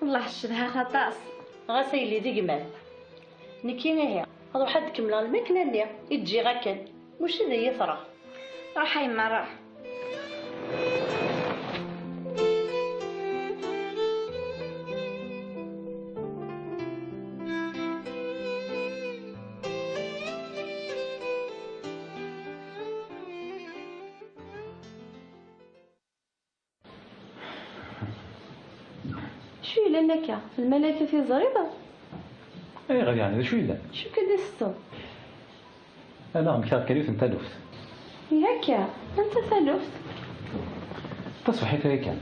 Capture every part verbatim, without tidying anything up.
Wellah cedhaɣ aṭas. Ɣas a yelli d gma-m. Nekki ihi, ruḥ ad d-kemmleɣ lmakla-nni i ǧǧiɣ akken. Muc ad iyi-tṛeɣ. Ruḥ a yemma, ruḥ. Acu yellan akka? D lmalayek i teẓriḍ? Ayɣer yeɛni? D acu yellan? Acu akka d-iseṭṭen? Ala, mektaɣ kan yiwet n taluft. Ihi akka? Anta taluft? Taṣebḥit-aya kan,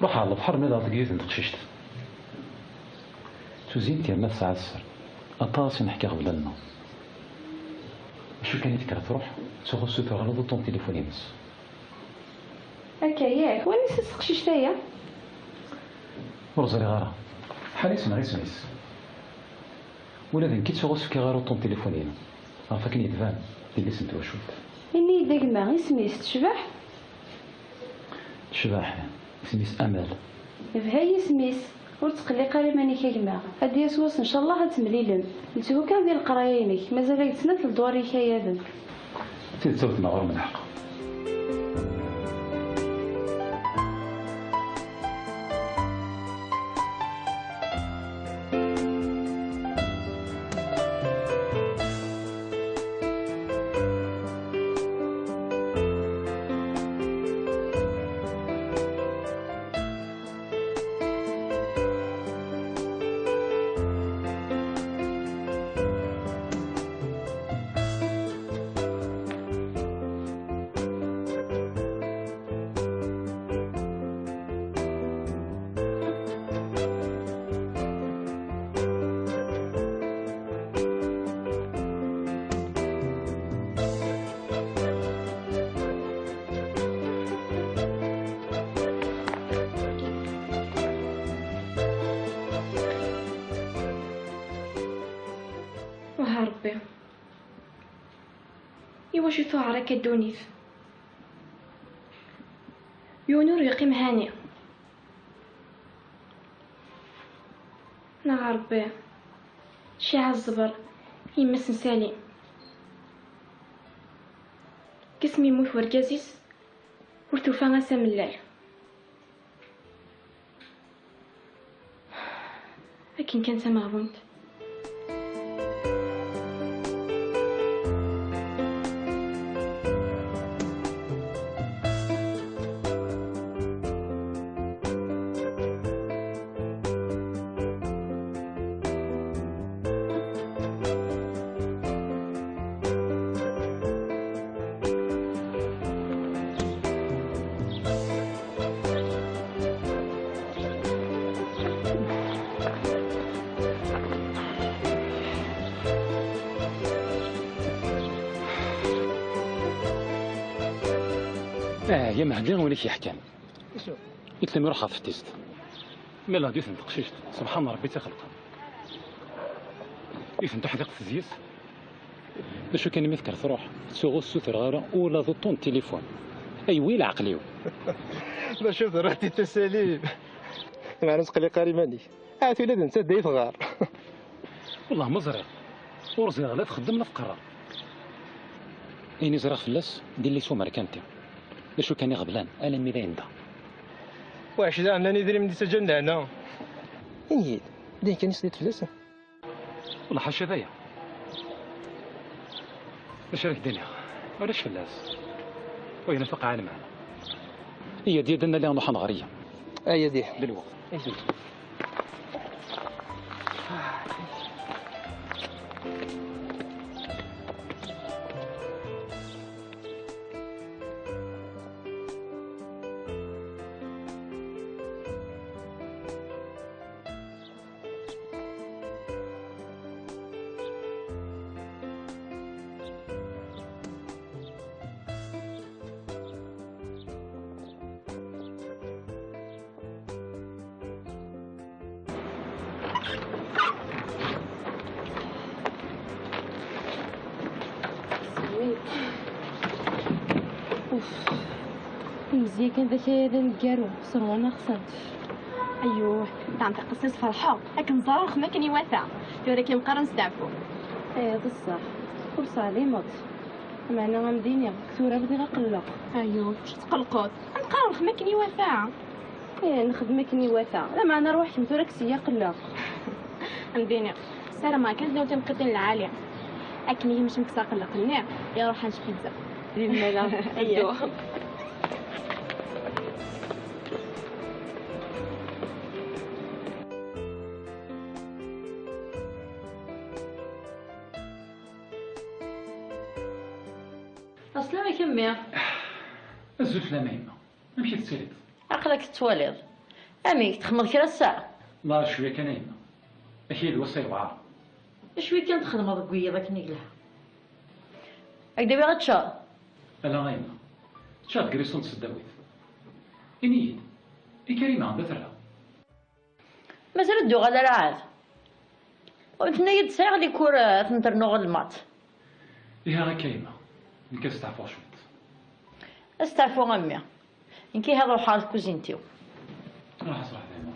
ruḥeɣ ɣer lebḥer, mlileɣ deg yiwet n teqcict. Tuzyint yerna tesɛa sser. Aṭas i neḥka ɣef lalla. Acu kan i tekker truḥ, ttuɣ ur ssutureɣ ara uṭṭun n tilifun-ines. Akka yak, wanisa teqcict-aya? Ur ẓriɣ ara. Ḥal-is neɣ isem-is? Ula d nekk ttuɣ ur s-fkiɣ ara uṭṭun n tilifun-inu. Ɣef akken yetban, d yelli-s n twacult. Ini-yi-d a gma, isem-is tecbeḥ? Tecbeḥ, isem-is Amal. Yebha yisem-is. Ur ttqelliq ara iman-ik a gma. Ad d-yas wass ncallah ad temlilem. Lethu kan di leqraya-inek, mazal-ak-d snat ledwar ikayaden. D tidet a weltma, ɣur-m lḥeqq. Wah a Ṛebbi, iwacu tuɛer akka ddunit? Yiwen ur yeqqim hani. Neɣ a Ṛebbi, ciɛa ẓẓber yemma-s n Salim. Kkes mi yemmut wergaz-is, ur tufa ass amellal. Akken kan tameɣbunt. Ah, ya Mehdi, win i k-yeḥkan. Isu. Itlem iruḥ ɣer teftist. Mlileɣ-d yiwet n teqcict, subḥan Ṛebbi i tt-ixelqen. Yiwet n tuḥdiqt tezzi-s. D acu kan imi tekker truḥ, ttuɣ ur ssutreɣ ara ula d uṭṭun n tilifun. Aywi leɛqel-iw. D acu truḥ di tasali? Meɛna ur ttqelliq ara iman-ik. Ahat ula d nettat da i tɣar. Wellah ma ẓriɣ. Ur ẓriɣ la txeddem la tqerrer. Ayen i ẓriɣ fell-as, d illi-s umerkanti. D acu kan iɣeblan, alammi d ayen da. Waḥc daɣen llan idrimen di ttaǧǧan lehna. Ini-yi-d, d ayen kan i tesliḍ fell-as? Wellah ḥaca d aya. D acu ara k-d-iniɣ? Ulac fell-as. Ur yenfiq ɛalem ɛla. Iya, d yaddan nali nuḥan ɣer iya. Aya di. D lweqt. Uf. Imezzi kan d akayad aneggaru, sserwan-aɣ-tent. Ayyuh, dan taqessist ferḥeɣ, akken ẓriɣ xma akken iwata. Tura kan meqqar ad nesteɛfu. Eh, d ṣṣeḥ. Ur sɛlimeḍ. Meɛna am dini, tura bdiɣ aqelleq. Ayyuh, ur tqellqeḍ. Ad neqqar xma akken iwata. Eh, nexdem akken iwata. Lameɛna rwaḥ kemm tura kkes-iyi aqelleq. Am dini, ssarameɣ kan tnawt imqiṭin lɛali. Akken i yemcen kkes aqelleq-nni, iruḥ ad nečč pizza. Di lmala. Ddu. Aslama-k a mmi. Azul fell-am a yemma. Amek i tettiliḍ? Aql-ak tettwaliḍ. Amek, txedmeḍ kra ass-a? Ḍar cwiya kan a yemma. Akya d wass-a yewɛer. Acu i kan txedmeḍ deg wiyiḍ akken i yelha? Ad k-d-awiɣ ad teččeḍ? Ala a yemma. Ččiɣ deg rrisṭun n tseddawit. Ini-yi-d, i Karima anda terra? Mazal ur d-tuɣal ara ɛad. U tenna-yi-d sɛiɣ likur, eh, ad ten-ternuɣ lmaṭ. Ihi akka a yemma, nekk ad steɛfuɣ cwiṭ. Asteɛfu a mmi. Nekk ihi ad ruḥeɣ ɣer tkuzint-iw. Ruḥ sraḥ dayma.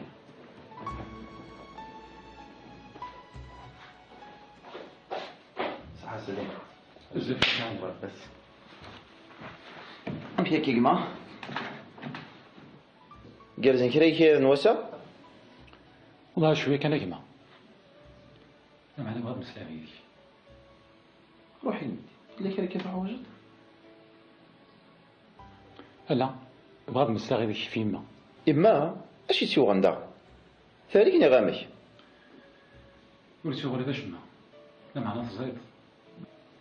Ṣaḥa slim. Zef kan. Amek akka a gma? Gerzen kra yikayaden wass-a? Wallah cwiya kan a gma. Lameɛna bɣiɣ ad meslayeɣ yid-k. Ruḥ ini-d, yella kra akka tuḥwaǧeḍ? Ala, bɣiɣ ad meslayeɣ yid-k ɣef yemma. Yemma? Acu i tt-yuɣen daɣen? Terra-k neɣ amek? Ur tt-yuɣ ula d acemma. Lameɛna teẓriḍ.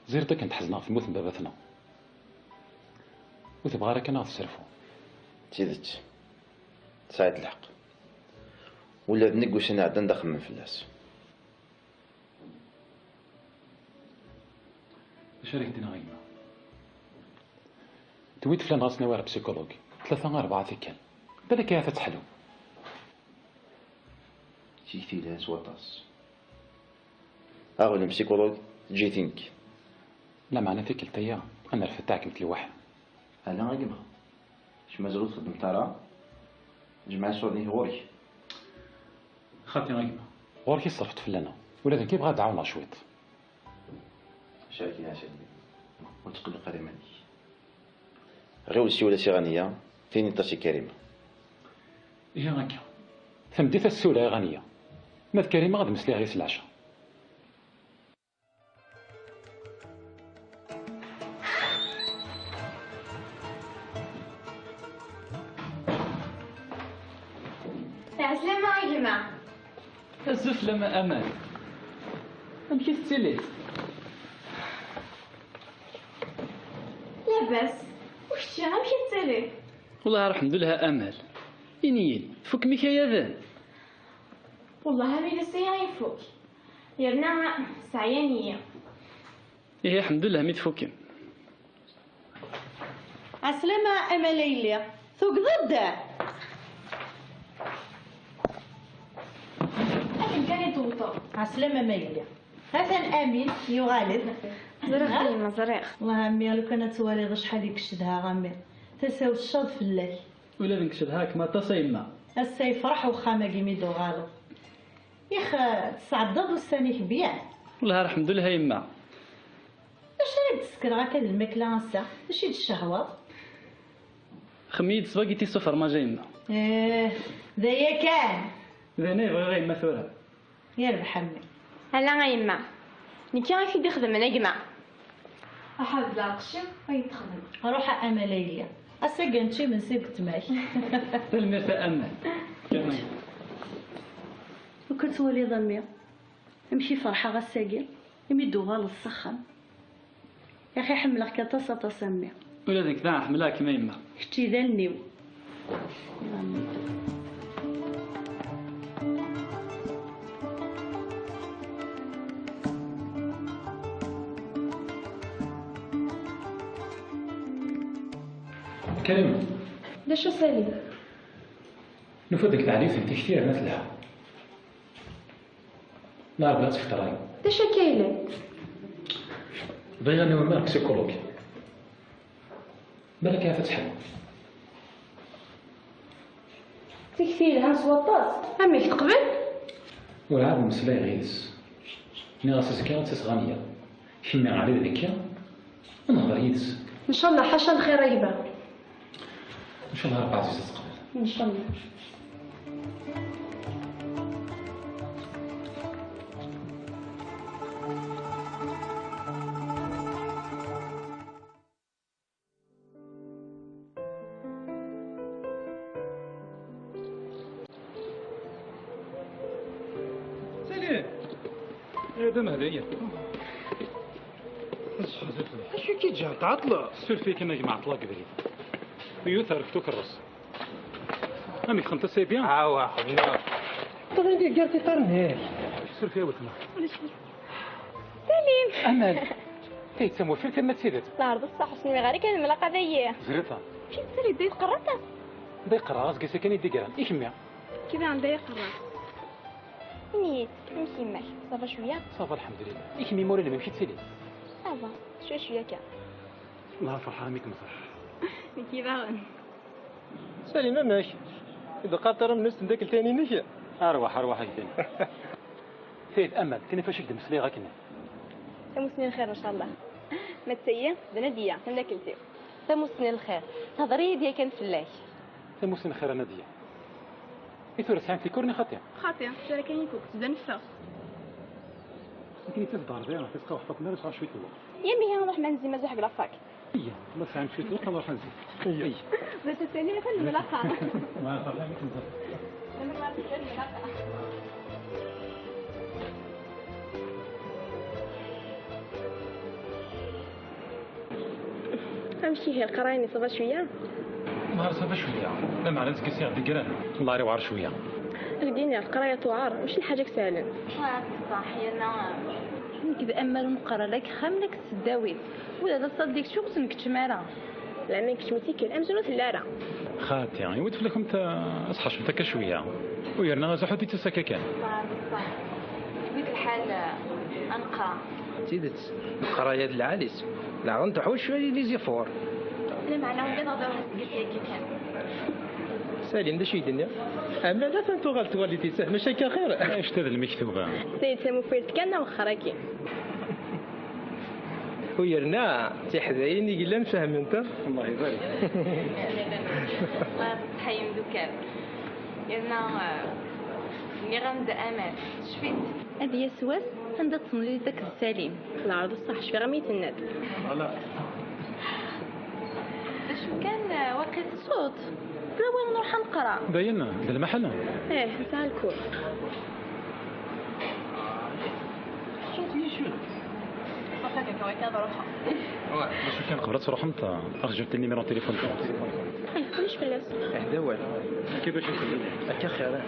Ẓriɣ akken tḥezneɣ ɣef lmut n baba-tneɣ. Ur tebɣi ara kan ad ɣ-tesserfu. D tidet. Tesɛiḍ lḥeqq. Ula d nekk ussan iɛeddan d axemmem fell-as. D acu ara k-d-iniɣ a gma? Tewwi-d fell-aneɣ ad tt-nawi ɣer psikulug. Tlata, rebɛa tikkal. Balak ahat ad teḥlu. Tikti yelhan s waṭas. Aɣbel n psikulug, teǧǧa-yi-t i nekk. Lameɛna tikkelt-aya, ad nerfed taɛkemt lwaḥi. Ala a gma. Kemm mazal ur txeddmeḍ ara? Jmeɛ ṣṣur-nni ɣur-k. Xaṭi a gma. Ɣur-k i ṣerfet fell-aneɣ. Ula d nekk i bɣiɣ ad d-ɛawneɣ cwiṭ. Acu ara k-iniɣ a Sami? Ur tqelleq ara iman-ik. Ɣiwel siwel-as i Ɣaniya, tiniḍ-as i Karima. Ihi akka. Tameddit ad ssiwleɣ i Ɣaniya. Ma d Karima ad meslayeɣ yis leɛca. Ɛeslama a gma. Azul fell-am a Amal. Amek i tettiliḍ? Labas. U kečči, amek i tettiliḍ? Wellah, alḥemdulillah a Amal. Ini-yi-d, tfukem ikayaden? Wellah, am iles-aya ifuk. Yerna sɛyan-iyi. Ihi, alḥemdulillah mi tfukem. Ɛeslama a Amal a yelli, tugdeḍ-d? Akken kan i tewwḍeḍ. Ɛeslama a Amal a yelli. Atan Amin yuɣal-d. Ẓriɣ dayma, ẓriɣ. Wellah a mmi, lukan ad twaliḍ acḥal i k-cedhaɣ a mmi. Tasa-w tcaḍ fell-ak. Ula d nekk cedhaɣ-kem aṭas a yemma. Ass-a yefreḥ uxxam-agi mi d-tuɣaleḍ. Ix, tesɛeddaḍ ussan-ik byan? Wellah, alḥemdulillah a yemma. D acu ara k-d-sekreɣ akka d lmakla ass-a? D acu i d-tcehwaḍ? Xemmem-iyi-d spaghetti s ufermaj a yemma. Eh, d aya kan. D ayen ay bɣiɣ a yemma tura. Yerbeḥ a mmi. Ala a yemma. Nekki ara k-id-ixedmen a gma. Aḥad d lɛeqci ay d-texdem. Ruḥ a Amal a yelli. Ass-agi ad nečč imensi deg weltma-k. Tanemmirt a Amal. Ur ken-twaliḍ a mmi? Amek i ferḥeɣ ass-agi imi d-tuɣaleḍ s axxam. Yaxi ḥemmleɣ-k aṭas aṭas a mmi. Ula d nekk daɣen ḥemmleɣ-kem a yemma. Kečč d allen-iw. Karim. D acu a Salim? Nufa-d deg teɛlift n tikti yerna telha. Larebɛa tfeṭṭer-iyi. D acu akka yellan? Bɣiɣ ad nawi mmi ɣer psikulug. Balak ahat ad teḥlu. Tikti yelhan s waṭas. Amek, teqbel? Werɛad mmeslayeɣ yid-s. Nniɣ-as azekka ad tt-asɣamyeɣ. Kemmi ɛli d nekki, ad nehder yid-s. Ncallah, ḥaca lxir a gma. Ncallah Rebbi ɛziz ad teqbel. Ncallah. Salut. Eh, d amehdi. Acu i k-iǧǧan tɛeṭleḍ? Suref-iyi kan a gma, ɛeṭleɣ deg ubrid. Yiwet terfed ukerrus. Amek xedmeḍ, c'est bien? Awa, xedmeɣ. Ṭṭal indi gar tiṭṭar-nnek. Suref-iyi a weltma. Salim! Aman! Tayet am wafil kan ma d tidet. Lɛerḍ ṣṣeḥ, ur s-nwiɣ ara kan lemlaqa dayi. Zrifa. Acu tettali, da i tqerraḍ? Da i qerraɣ, aseggas-a kan i d-igran. I kemmi? Kra anda i qerraɣ. Ini-yi-d, amek yemma-k? Ça va cwiya? Ça va, lḥemdulillah. I kemmi, imawlan-im, amek i ttilin? Ça va, cwiya cwiya kan. Llah ferḥeɣ imi kem-ẓriɣ. Nekki daɣen. Salim, amek? I d-teqqareḍ ara mennus temdakelt-ihin-inek? Arwaḥ, arwaḥ, a gma. Tayet, aman, kan ɣef wacu i k-d-mmeslayeɣ akken. Tamussni n lxir, ncallah. Ma d tayi, d Nadiya, tamdakelt-iw. Tamussni n lxir. Thedder-iyi-d yakan fell-ak. Tamussni n lxir a Nadiya. I tura sɛimt tikur neɣ xaṭi? Xaṭi, tura kan ifuk, tebda neffeɣ. Akken i tt-id-ḍerbiɣ, tis qaweḥ Faṭma, ad sɛuɣ cwiṭ n lweqt. Yya, mihi, nruḥ ma nezzi mazal ḥeg la fac. Iyya, ma tesɛam cwiṭ n lweqt, ad nruḥ ad nezzi. Iyya. Iyya. Bac ad tali atan lemlaqa. Wa, ferḥeɣ imi kem-ẓriɣ. Lemmer ma tefka lemlaqa. Amek ihi, leqraya-nni ça va cwiya? Nahar ça va cwiya, lameɛna azekka sɛiɣ-d igran. Llah yewɛer cwiya. Ad k-d-iniɣ, leqraya tewɛer, mačči d lḥaǧa i isehlen. Wa, ṣṣeḥ, yerna nekk d ammar ur neqqar ara deg uxxam, la deg tesdawit. Ula d aṣadik, ur sen-keččem ara. Laman keččem i tikkal, amzun ur telli ara. Xaṭi, iwet fell-akent, eh, ad tḥercemt akka cwiya. U yerna azuḥ ur d-ittas akka kan. Ṣṣeḥ, ṣṣeḥ. Yewwi-d lḥal, eh, ad neqqar. D tidet, leqraya d lɛali-s. Leɛḍent teḥwaǧ cwiya n les efforts. Lameɛna ugadeɣ d awal seg-s yagi kan. Salim, d acu i d-tenniḍ? Ɛemlan atan tuɣal twallit-is, mačči akka axir? Anect-a d lmektuba. Tayet tamufirt kan, awexxer-agi. U yerna, d tiḥdayin i yellan fehment-aɣ. Allah ibarik. Ṣṣeḥḥa yemdukal. Yerna, eh, nniɣ-am-d aman. Tecfiḍ? Ad yas wass anda d-temliliḍ akked Salim. Lɛerḍ ṣṣeḥ, cfiɣ am i tenna-d. Voilà. D acu kan, eh, waqil ṣṣut. D lawan nruḥ ad neqra. Dayen, d lmaḥal? Ih, nesɛa lkur. Ṣṣut-nni cwiṭ. Ṣaḥit akka, akka ad ruḥeɣ. D acu kan, qbel ad truḥemt, rǧumt lnimir n téléphone-nkent. Ih, ulac fell-as. Ih, d awal. Akka bac ad t-, akka xir, ih.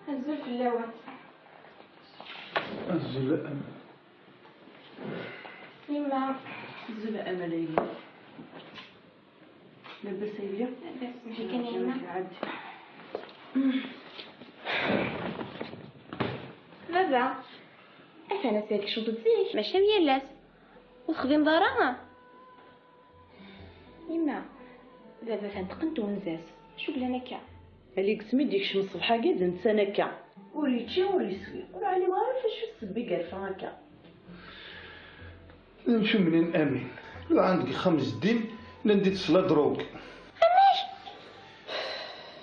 Azul fell-awen. Azul a Amal. Yemma. Azul a Amal a yelli. Labas a yelli? Labas, amek kan a yemma? Ɛeddi. Baba, atan ass-a tkecmeḍ-d zik. Mačči am yal ass. Ur texdimeḍ ara? Yemma, baba atan teqqen twenza-s. Acu yellan akka? Ali deg asmi d-yekcem ṣṣbeḥ-agi d netta akka. Ur yečči, ur yeswi. Ur ɛlimeɣ ara ɣef acu ssebba i yerfa akka. Amek umnen Amin? Luɛan deg ixxam zeddim, llan di tesla drug. Amek?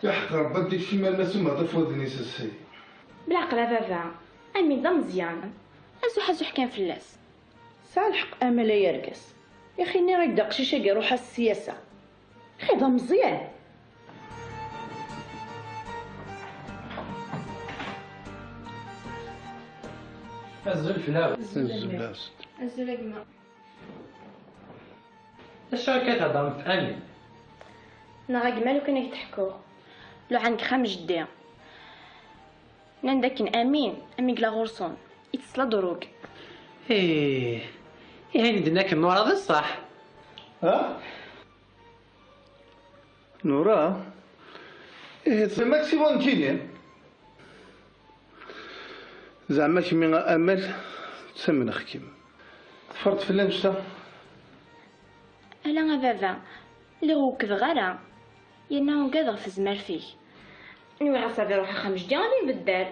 Iḥeqq Rebbi ad d-ikcem arma s umehḍ ɣef wadden-is ass-a. Belɛqel a baba, Amin d ameẓyan. Azuḥ azuḥ kan fell-as. Tesɛa lḥeqq Amal ay argaz. Ixi nniɣ-ak-d aqcic-agi iruḥ-as s tyasa. Xi d ameẓyan. Azul fell-awen. Azul a gma. Azul a gma. Acu akka theddremt ɣef Amin? Neɣ a gma lukan ak-d-ḥkuɣ. Luɛan deg ixxam jeddi. Nnan-d akken Amin, am i yella ɣur-sen, itess la drogue. Ih, ihi i d-tenna akken Nura d ṣṣeḥ. Ha? Nura? Ihi d maximum nekkini. Zeɛma kemmi a Amal, ttamneɣ-kem. Teffreḍ fell-i annect-a? Ala a baba, lliɣ ur wekkdeɣ ara. Yerna ugadeɣ tezmert-ik. Nwiɣ-as ad iruḥ axxam jeddi ad ibeddel.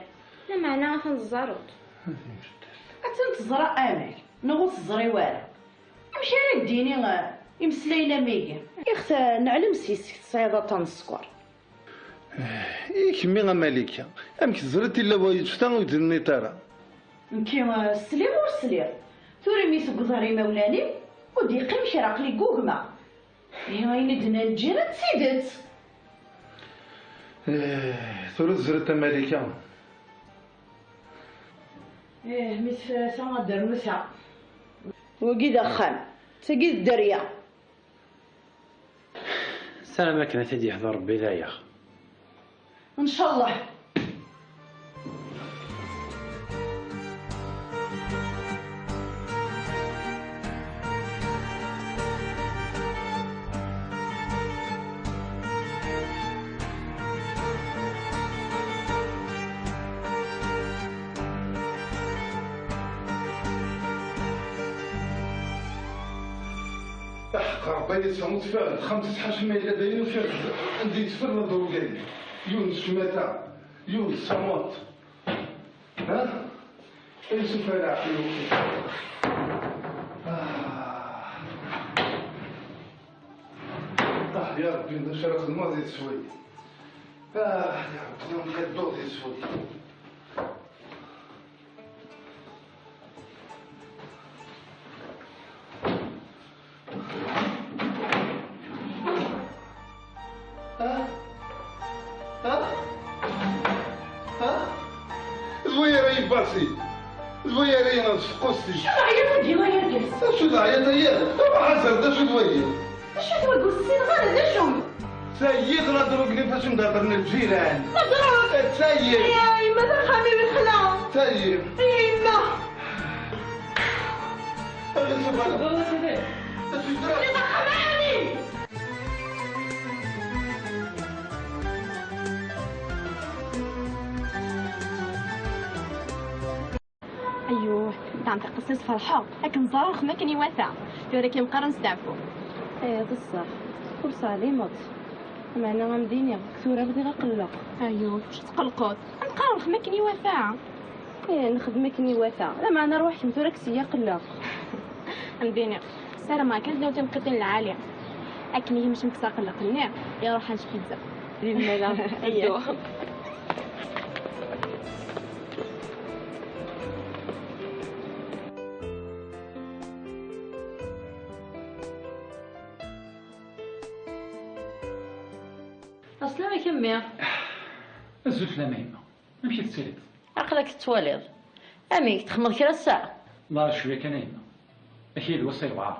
Lameɛna atan teẓẓareḍ. Ad ten-teẓra Amal, neɣ ur teẓri wara. Amek ara d-tini, eh, imeslayen am wigi? Ixta neɛlem s yes-k tesɛiḍ aṭṭan n sskeṛ. I kemmi a Malika, amek teẓriḍ illa wayeǧ ta ur d-tenniḍ ara? Nekki, eh, sliɣ ur sliɣ. Tura mi tewweḍ ar imawlan-im, ur d-yeqqim kra, aql-i ggugmeɣ. Ihi ayen i d-nnan lǧiran d tidet. Eh, tura teẓriḍ a Malika. Ih, mi tefra ad d-rnusa. Wagi d axxam, tagi d dderya. Ssarameɣ akken ad t-id-yeḥḍer Rebbi dayeɣ. Ncallah. Aḥeqq Ṛebbi ad yesɛu tfeɣ, xemsa ḥaca ma yella d ayen ufiɣ anda yetfer la drogue-agi. Yiwen d ccmata, yiwen d ṣṣamuṭ. Ha? Ay sufar aɛqil uqim. Ah. Ah, ya Ṛebbi, d acu ara xedmeɣ di teswiɛt? Ah, ya Ṛebbi, d acu ara xedmeɣ di teswiɛt? Ha? Ha? Ha? D waya ara yebbasi. D waya ara yenɣen s tqustit. Acu teɛyiḍ-agi ay argaz? Acu teɛyiḍ-agi? Ruḥ azal, d acu d wagi? Acu d wagi? Ur ssineɣ ara d acu. Tayi d la drogue-nni fac-n d-hedren lǧiran. La drogue? Tayi. Ay, ay, yemma d axxam-iw ixla. Tayi. Ay, ay, yemma. Ad nsufeɣ. Ad nsufeɣ. Ay, d axxam ɛali. Ayyuh, dan tiqessit ferḥeɣ, akken ẓriɣ xma akken iwata. Tura kan meqqar ad nesteɛfu. Eh, d ṣṣeḥ, ur sɛlimeḍ. Meɛna am dini, tura bdiɣ aqelleq. Ayyuh, acu tqelqeḍ? Meqqar xma akken iwata. Eh, nexdem akken iwata. Lameɛna rwaḥ kemm tura kkes-iyi aqelleq. Am dini, ssarameɣ kan d nutni lqayen lɛali. Akken i yemcen kkes aqelleq-nni, iruḥ ad nečč pizza. Di lmala. Ayya. Ddu. Aslama-k a mmi. Azul fell-am a yemma. Amek i tettiliḍ? Aql-ak tettwaliḍ. Amek, txedmeḍ kra ass-a? La, cwiya kan a yemma. Akya d wass-a yewɛer.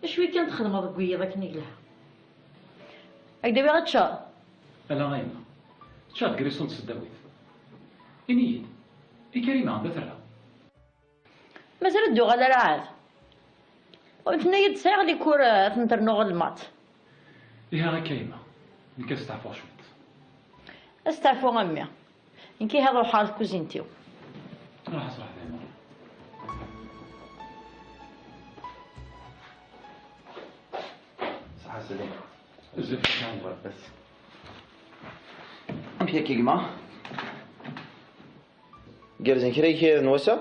Acwi kan txedmeḍ deg wiyiḍ akken i yelha. Ad k-d-awiɣ ad teččeḍ? Ala a yemma. Ččiɣ deg rrisṭun n tseddawit. Ini-yi-d, i Karima anda terra? Mazal ur d-tuɣal ara ɛad. U tenna-yi-d sɛiɣ likur, eh, ad ten-ternuɣ lmaṭ. Ihi akka a yemma, nekk ad steɛfuɣ cwiṭ. Asteɛfu a mmi. Nekk ihi ad ruḥeɣ ɣer tkuzint-iw. Ruḥ sraḥ dayma. Ṣaḥa slim. Zef. Amek akka a gma? Gerzen kra ikayad n wass-a?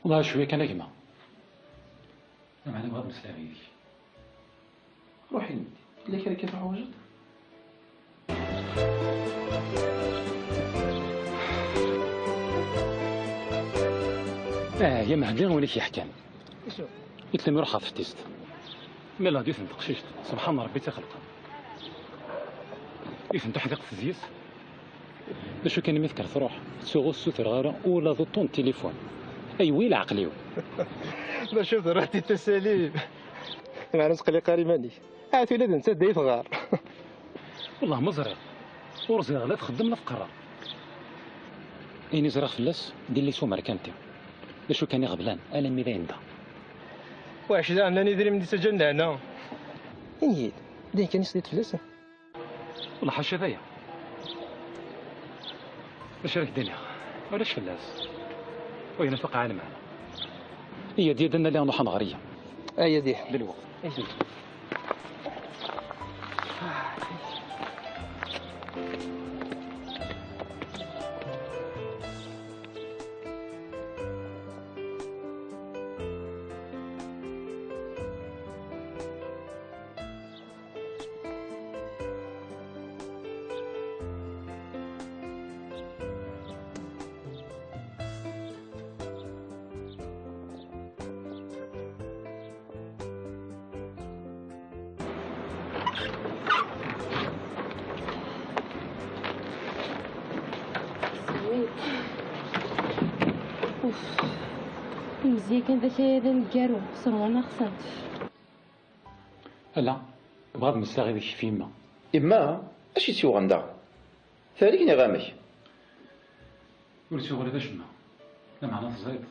Wellah cwiya kan a gma. Meɛna bɣiɣ ad meslaɣ yid-k. Ruḥ ini-d, yella kra akka tuḥwaǧeḍ? Ah, ya Mehdi, win i k-yeḥkan. Isu. Itlem iruḥ ɣer teftist. Mi la d-iten teqcict, subḥan Rebbi i tt-ixelqen. Ifen tuḥdiqt tezzi-s. D acu kan imi tekker truḥ, ur ttsuɣu ur ssutreɣ ara ula d uṭṭun n tilifun. Ay wi leɛqel-iw! D acu terriḍ-t-id d asalim? Meɛna ur ttqelliq ara iman-ik. Ahat ula d nettat da i tɣar. Wellah ma ẓriɣ. Ur ẓriɣ la txeddem la tqerrer. Ayen i ẓriɣ fell-as, d illi-s umerkanti. D acu kan iɣeblan, alammi d ayen da. Weḥc daɣen llan idrimen di ttaǧǧan lehna. Ini-yi-d, d ayen kan i tesliḍ fell-as? Wellah ḥaca d aya. D acu ara k-d-iniɣ? Ulac fell-as. Ur yenfeq ɛalem ɛla. Iya, d yad ad nali ad nruḥ ad nɣer-iyi. Aya di. D lweqt. Uf. Imezzi kan d akayad aneggaru, ṣerwan axṣan. Ala, bɣiɣ ad meslaɣ yid-k ɣef yemma. Yemma? Acu i tt-yuɣen daɣen? Terri-k neɣ amek? Ur tt-yuɣ ula d acemma. Lameɛna teẓriḍ.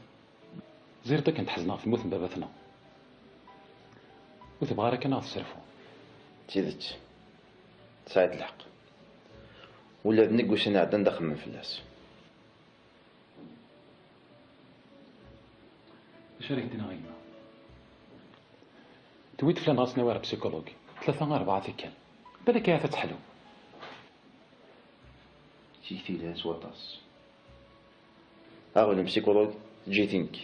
Teẓriḍ akken tḥezneɣ ɣef lmut n baba-tneɣ. Ur tebɣi ara kan ad ɣ-tesserfu. D tidet. Tesɛiḍ lḥeqq. Ula d nekk ussan iɛeddan d axemmem fell-as. D acu ara k-d-iniɣ a gma? Tewwi-d fell-aneɣ ad s-nawi ɣer psikulug. Tlata, rebɛa tikkal. Balak ahat ad teḥlu. Tikti yelhan s waṭas. Aɣbel n psikulug, eǧǧ-it i nekk.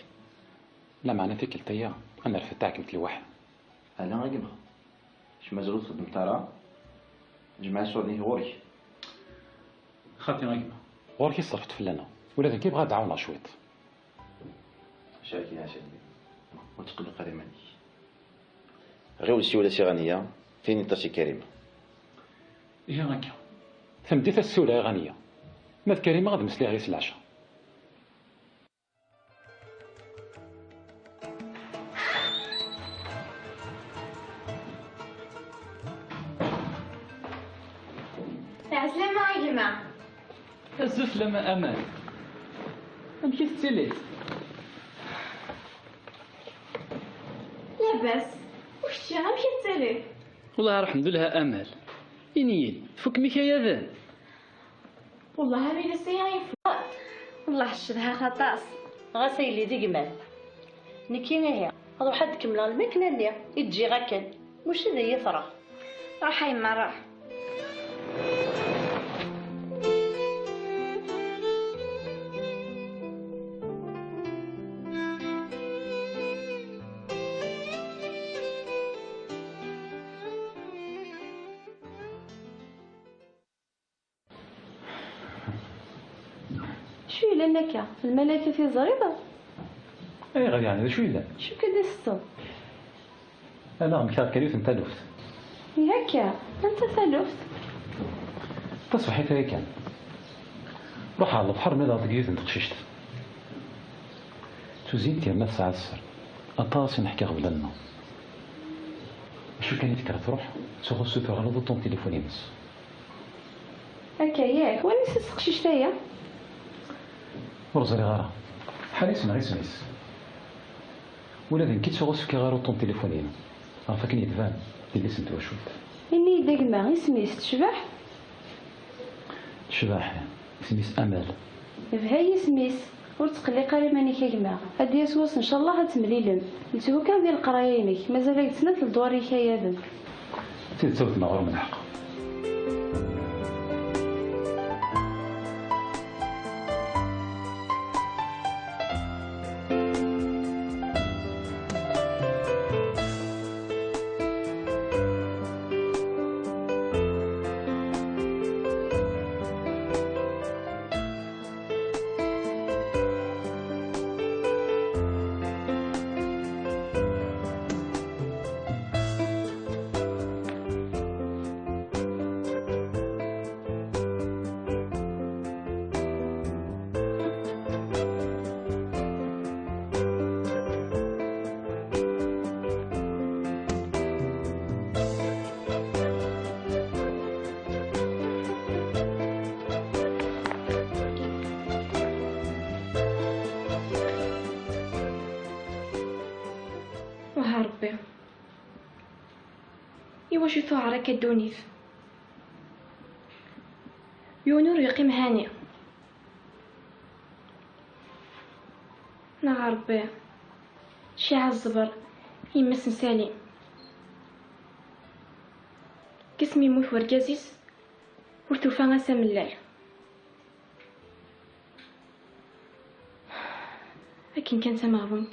Lameɛna tikkelt-aya, ad nerfed taɛkemt lwaḥi. Ala a gma. Kemm mazal ur txeddmeḍ ara? Jmeɛ ṣṣur-nni ɣur-k. Xaṭi a gma. Ɣur-k i ṣerfet fell-aneɣ. Ula d nekk i bɣiɣ ad d-ɛawneɣ cwiṭ. Acḥal kan a Sami. Ur tqelleq ara iman-ik. Ɣiwel siwel-as i Ɣaniya, tiniḍ-as i Karima. Ihi akka. Tameddit ad s-siwleɣ i Ɣaniya. Ma d Karima ad meslayeɣ yis leɛca. Ɛeslama a gma. Azul fell-am a Aman. Amek i tettiliḍ? Labas. U kečči, amek i tettiliḍ? Wellah, lḥemdullah a Amal. Ini-yi-d, tfukem ikayaden? Wellah, am iles-aya yeffeɣ. Wellah, ccedha-k aṭas. Ɣas a yelli d gma-m. Nekki ihi, ruḥ ad d-kemmleɣ lmakla-nni i d-ǧǧiɣ akken. Mačči d iyi-tṛeɣ. Ruḥ a yemma, ruḥ. Acu yellan akka? Lmalayek i teẓriḍ? Ayɣer yeɛni, d acu yellan? Acu kan i tettetteḍ? Ala, mektaɣ kan yiwet n taluft. Ihi akka? Anta taluft? Taṣebḥit-aya kan, ruḥeɣ ɣer lebḥer, mlileɣ deg yiwet n teqcict. Tuzint yerna tesɛa sser. Aṭas i neḥka iɣeblan-nneɣ. Acu kan i tekker truḥ, ttsuɣ ur ssutureɣ ara uṭṭun n tilifun-ines. Akka yak, wanisa-tt teqcict-aya? Ur ẓriɣ ara. Ḥaris neɣ isem-is? Ula d nekk i ttsuɣ ur s-fkiɣ ara uṭṭun n tilifun-inu. Ɣef akken yetban, d yelli-s n twacult. Ini-yi-d a gma, isem-is tecbeḥ? Tecbeḥ, isem-is Amal. Bha yisem-is. Ur ttqelliq ara iman-ik a gma. Ad d-yas wass ncallah ad temlilem. Lethu kan di leqraya-inek, mazal-ak-d snat ledwar ikayaden. D tidet a weltma, ɣur-m lḥeqq. Wah a Ṛebbi, iwacu tuɛer akka ddunit? Yiwen ur yeqqim hani. Neɣ a Ṛebbi, ciɛa ẓẓber i yemma-s n Salim. Kkes mi yemmut wergaz-is, ur tufa ass amellal. Akken kan tameɣbunt.